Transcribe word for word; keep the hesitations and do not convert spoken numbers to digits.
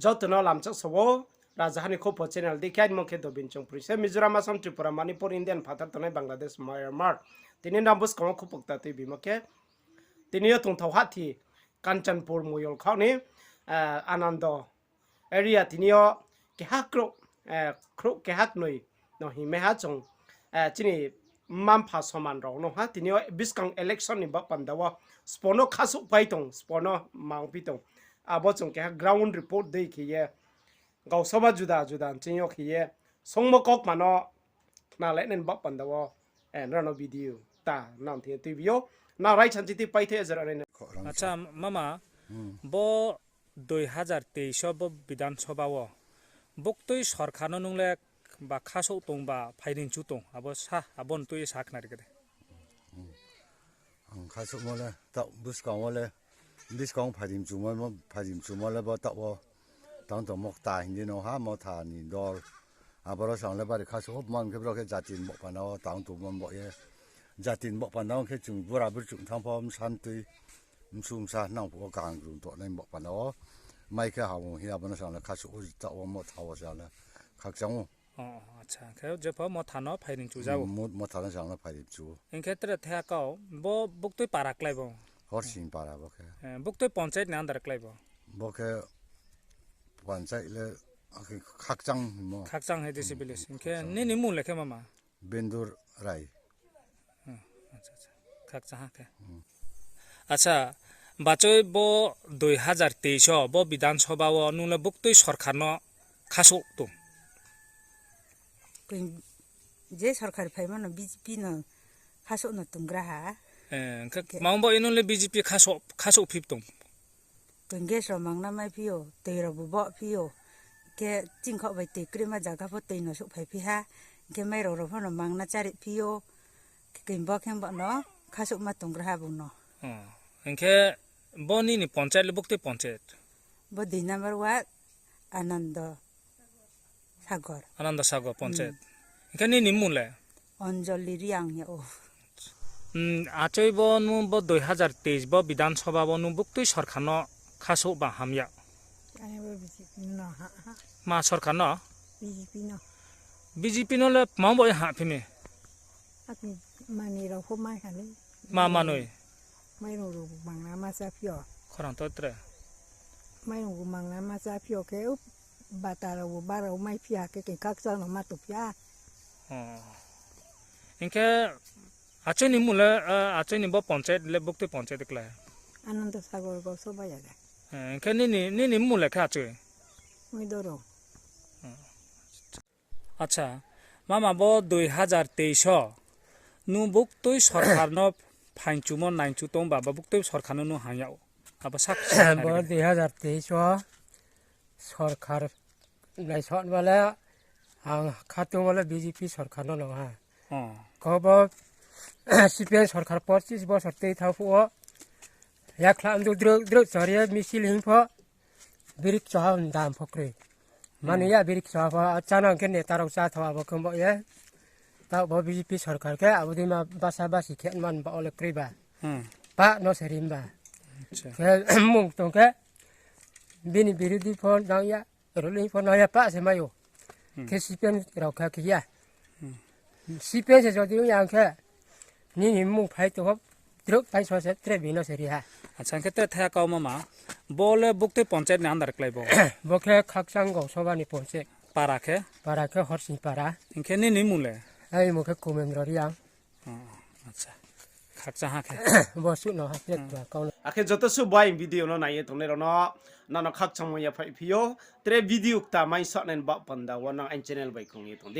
Joto no lamchak sa ou, Rajaha ni Khupho channel dei khe, aini mung khe Dobin Chongprui se, Mizoram, Assam, Tripura, Manipur, India ni phathar tongnai Bangladesh, Myanmar. Tini nrao buskang wo khupokta tuibimo khe, tini yo tongthao hahthi, Kanchanpur moyol khaoh ni, eh, Anando area tini yo keha khrouh, eh, khrouh keha knoi no hingmai ha chung, eh, chini mma-mpha soman rao no ha, tini yo buskang election ni baoh panda wo sbo no khasouhpai tong, sbo no mangphi tong. Abo chung keha ground report dei khe ye, gaosoba juda juda nching yo khe ye, songmo kaukma no khnalainai ni baoh panda wo, eh, nrao no video ta nang thing tuibi ou, nang rai sanchi tui paithai jora nai na. Acha, mama, bo dui hazar teis wo bo Bidhan Sabha wo buktui sorkar no nung le ba khasouh tong ba phairing chu tong, abo sa, abo no tui ye sa khnari khe de. Ang khasouhmo le taoh buskang wo le, buskang phairing chumo, phairing chumo le bo taoh wo tang tongmo kta hing di no ha, Motha ni dol. Aboro sang le bari khasouh man khe bro khe jati ni baoh panda wo tang tongmo baoh ye. Jati ni baoh panda wo khe chung bura buri chung thanng pho bsa mtui, bsu bsa nang phuh wo kaham krung tongnai baoh panda wo. Mai khe ha ong hi abo no sang le khasouh o taoh wo Motha wo sang le khakchang ou. O, acha, khe jepho Motha no phairing chu ja ou. Mo-, Motha no sang le phairing chu ou. Hing khe tre the kau, bo buktui para klái bo? Horsing para bo khe. Eh, buktui panchayat ni under klái bo? Bo khe panchayat le, akhe Khakchang hingmo. Khakchang hai disi village. Hing khe nini mmung le khe mama? Bendur Rai. Khakchang ha khe. Acha, bachoi bo dui hazar teis wo bo Bidhan Sabha wo nung le buktui sorkar no khasouh tong? Je sorkar phaimo no B J P no khasouh no tonggra ha. Khe mang bo nung le B J P khasouh, khasouh phi tong? Tong gas rao mangna maiphi ou, tui rao bu bohphi ou. Khe chingkhaoh bai tui krima zaga pho tui no souhphaiphi ha. Khe mairang rao pho no mangna cháriphi ou. Khe bo khe bo no khasouhma tonggra ha bung no. Hing khe bo nini panchayat le buktui panchayat? Bo dui number ward, Anando Sagor. Anando Sagor panchayat. Hing khe nini mmung le? Anjali Reang ya ou. Achoi bo nung bo dui hazar teis bo Bidhan Sabha wo nung buktui sorkar no khasouh ba hamya? Ma sorkar no? B J P no le mang bo ye hahphi mi? Mani rao pho mai ha le. Ma manoi? Mairang rao bu mangna ma cháphi ou. Khorang to tre. Mairang bu mangna ma cháphi ou khe, bata rao bu ba rao maiphi ha khe, khe Khakchang no ma tongphi ha. Hing khe achoi ni mmung le, achoi ni bo panchayat le buktui panchayat klái? Anando Sagor Gaosoba ya de. Hing khe nini, nini mmung le khe achoi? Acha, mama bo dui hazar teis wo nung buktui sorkar no phaingchumo naichu tong ba, bo buktui sorkar no nung hamya ou? Abo sak Bo dui hazar teis wo sorkar naisonma le, ang khatungmo le B J P sorkar no nang ha. Khe bo C P M sorkar pochis bosor tui thanng phuh wo, yakhla mdu druk druk chari ye misil hing pho, birik choha dam pho kroi. Mani ya birik choha pho, chánang khe neta rao chá thao abo khe bo ye. Taoh bo B J P sorkar khe abo dei ma basa basi khe man ba o le kroi ba. Pah no se rim ba. Khe mmung tong khe bini birodhi pho nang ya, ruling pho nang ya, pah se mai ou. Khe C P M rao kha khe ya. C P M se jodi ong ya hing khe, nini mmung phai tong pho, druk taingso se tre bini no se ri ha. Acha, hing khe tre thaya kau mama, bo le buktui panchayat ni under klái bo? Bo khe Khakchang Gaosoba ni panchayat. Para khe? Para khe Horsing para. Hing khe nini mmung le? Aini mmung khe Kumendro Reang. Acha. Khakchang ha khe. Bo suh no ha, tre kau no. Akhe joto suh bo aini video no nai ye tongnai rao no, nang no khakchangmo yaphaihphi ou, tre video kta mai sahnai ni baoh panda wo nang aini channel bai kong ye tong di.